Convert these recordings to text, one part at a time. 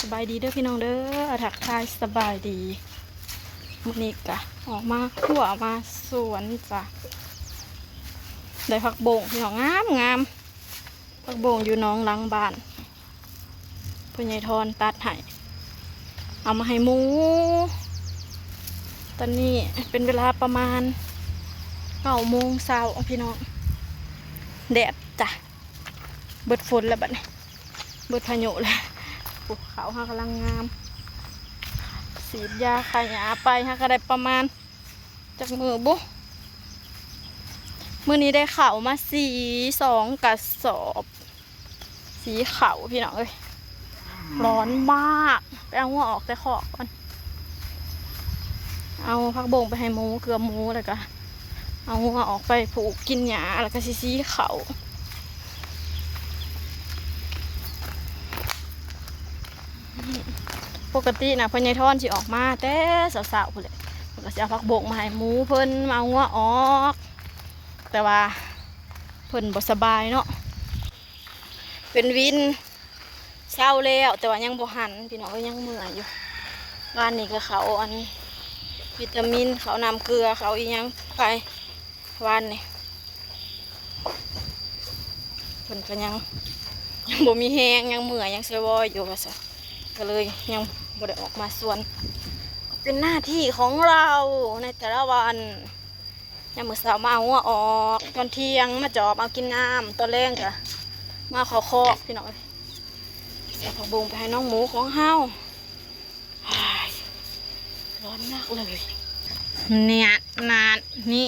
ສະບາຍດີເດີພີ່ນ້ອງເດີ ທັກທາຍສະບາຍດີ. ມື້ນີ້ກະອອກມາຄົວມາສວນຈ້ະ ໄດ້ຜັກບົ້ງພີ່ນ້ອງ ງາມໆ. ຜັກບົ້ງຢູ່ໜອງຫຼັງບ້ານ ພໍ່ໃຫຍ່ທອນຕັດໃຫ້ ເອົາມາໃຫ້ໝູ. ຕອນນີ້ເປັນເວລາປະມານເກົ້າໂມງເຊົ້າພີ່ນ້ອງ ແດດຈ້ະ ເບິດຝົນແລ້ວບັດນີ້ ເບິດພາຍຸແລ້ວ. ໂອ້ ເຂົ້າເຮົາກຳລັງງາມ ສີດຢາຂ້າຫຍ້າໄປ ເຮົາກະໄດ້ປະມານ ຈັກມື້ບຸ ມື້ນີ້ໄດ້ເຂົ້າມາສີ່ ສອງກະສອບ ສີເຂົ້າພີ່ນ້ອງເອີຍ ຮ້ອນມາກ. ໄປເອົາງົວອອກແຕ່ຄອກກ່ອນ ເອົາຜັກບົ້ງໄປໃຫ້ໝູ ເກືອໝູ ແລ້ວກະເອົາງົວອອກໄປຜູກກິນຫຍ້າ ແລ້ວກະຊິສີເຂົ້າ. ປົກກະຕິນະ ພໍ່ໃຫຍ່ທອນຊິອອກມາແຕ່ເຊົ້າໆພຸ້ນແຫຼະ ເພິ່ນກະຊິເອົາຜັກບົ້ງມາໃຫ້ໝູເພິ່ນ ມາເອົາງົວອອກ ແຕ່ວ່າເພິ່ນບໍ່ສະບາຍເນາະ ເປັນວິນ ເຊົາແລ້ວ ແຕ່ວ່າຍັງບໍ່ຫັນພີ່ນ້ອງເອີຍ ຍັງເມື່ອຍຢູ່. ວານນີ້ກະເຂົ້າອັນວິຕາມິນ ເຂົ້ານ້ຳເກືອ ເຂົ້າອີ່ຫຍັງໄປ ວານນີ້ ເພິ່ນກະຍັງ ຍັງບໍ່ມີແຮງ ຍັງເມື່ອຍ ຍັງສະວອຍຢູ່ວ່າຊັ້ນ ກະເລີຍຍັງບໍ່ໄດ້ອອກມາສວນ. ເປັນໜ້າທີ່ຂອງເຮົາໃນແຕ່ລະວັນ ຍາມມື້ເຊົ້າມາເອົາງົວອອກ ຕອນທ່ຽງມາຈອບເອົາກິນນ້ຳ ຕອນແລງກະມາເຂົ້າຄອກພີ່ນ້ອງເອີຍ. ເອົາຜັກບົ້ງໄປໃຫ້ນ້ອງໝູຂອງເຮົາ ຮ້ອນມາກເລີຍ. ເນຍ ນານ ນີ້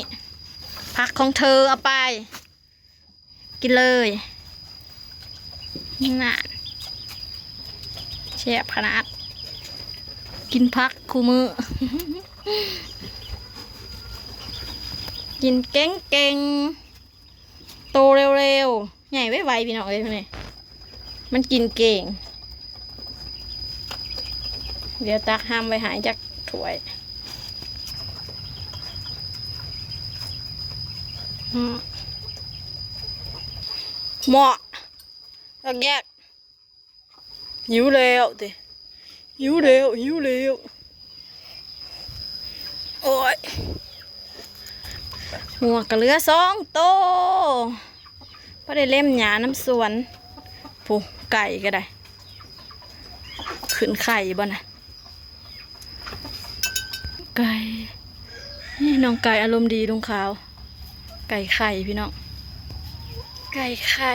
ຜັກຂອງເທີ ເອົາໄປ ກິນເລີຍ ນັ້ນ ແຊບຂະໜາດ ກິນຜັກຄູ່ມື້ ກິນເກັ່ງໆ ໂຕເລັວໆ ໃຫຍ່ໄວໆ ພີ່ນ້ອງເອີຍ ນີ້ ມັນກິນເກັ່ງ. ດຽວຕັກຮຳໄວ້ໃຫ້ຈັກຖ້ວຍ. ເໝາະ ແຍກ ຫິວແລ້ວຕິ ຫິວແລ້ວ ຫິວແລ້ວ. ໂອ້ຍ ງົວກະເຫຼືອສອງໂຕ ພໍໄດ້ເລັມຫຍ້ານຳສວນ. ຜູ້ ໄກ່ກະໄດ້ ຂຶ້ນໄຂ່ບໍ່ນະ ໄກ່. ນີ້ນ້ອງໄກ່ອາລົມດີ ລຸງຂາວ ໄກ່ໄຂ່ພີ່ນ້ອງ ໄກ່ໄຂ່.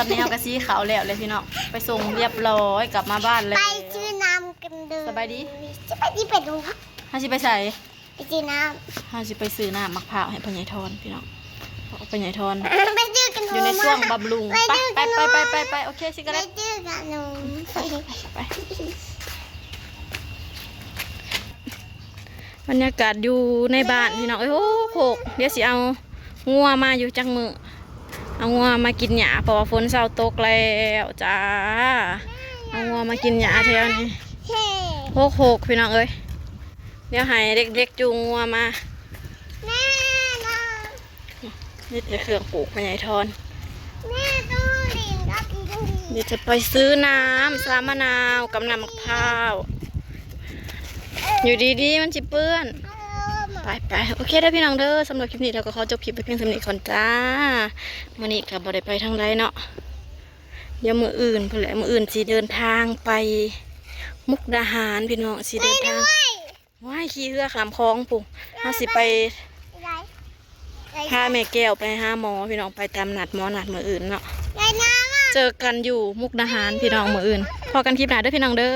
ນີ້ເຮົາກໍສີເຂົ້າແລ້ວເລີຍພີ່ນ້ອງ ໄປສົ່ງຮຽບຮ້ອຍ ກັບມາບ້ານແລ້ວ. ໄປຊື້ນ້ຳກັນເດີ. ສະບາຍດີ. ສະບາຍດີ ໄປດູ. ເຮົາຊິໄປໃສ? ໄປຊື້ນ້ຳ. ເຮົາຊິໄປຊື້ນ້ຳໝາກພ້າວໃຫ້ພໍ່ໃຫຍ່ທອນພີ່ນ້ອງ. ພໍ່ໃຫຍ່ທອນ ໄປຊື້ກັນ ຢູ່ໃນຊ່ວງບຳລຸງ. ໄປ ໄປ ໄປ ໄປ ໄປ. ໂອເຄ ຊິກາເລັດ ໄປຊື້ກັນ. ໄປ ບັນຍາກາດຢູ່ໃນບ້ານພີ່ນ້ອງເອີຍ. ໂອ້ໂຫ ດຽວຊິເອົາງົວມາຢູ່ຈັກມື້ ເອົາງົວມາກິນຫຍ້າ ເພາະວ່າຝົນເຊົາຕົກແລ້ວຈ້າ. ເອົາງົວມາກິນຫຍ້າແຖວນີ້. ໂຮກໆ ພີ່ນ້ອງເອີຍ. ດຽວໃຫ້ເດັກໆຈູງງົວມາ. ມີແຕ່ເຄື່ອງປູກພໍ່ໃຫຍ່ທອນ. ມີແຕ່ໄປຊື້ນ້ຳຊາມະນາວກັບນ້ຳໝາກພ້າວ. ຢູ່ດີໆ ມັນຊິເປື້ອນ. ໄປໆ ໂອເຄເດີພີ່ນ້ອງເດີ. ສຳລັບຄລິບນີ້ ເຮົາກໍຂໍຈົບຄລິບໄປພຽງສ່ຳນີ້ກ່ອນຈ້າ. ມື້ນີ້ກໍບໍ່ໄດ້ໄປທາງໃດເນາະ. ດຽວມື້ອື່ນພຸ້ນແຫຼະ ມື້ອື່ນຊິເດີນທາງໄປມຸກດາຫານພີ່ນ້ອງ. ຊິເດີນທາງ ວ້າຍ ຂີ່ເຮືອຂ້າມຂອງພຸ້ນ. ເຮົາຊິໄປພາແມ່ແກ້ວໄປຫາໝໍພີ່ນ້ອງ ໄປຕາມນັດ ໝໍນັດມື້ອື່ນເນາະ. ເຈີກັນຢູ່ມຸກດາຫານພີ່ນ້ອງ ມື້ອື່ນ. ພໍ້ກັນຄລິບໜ້າເດີພີ່ນ້ອງເດີ.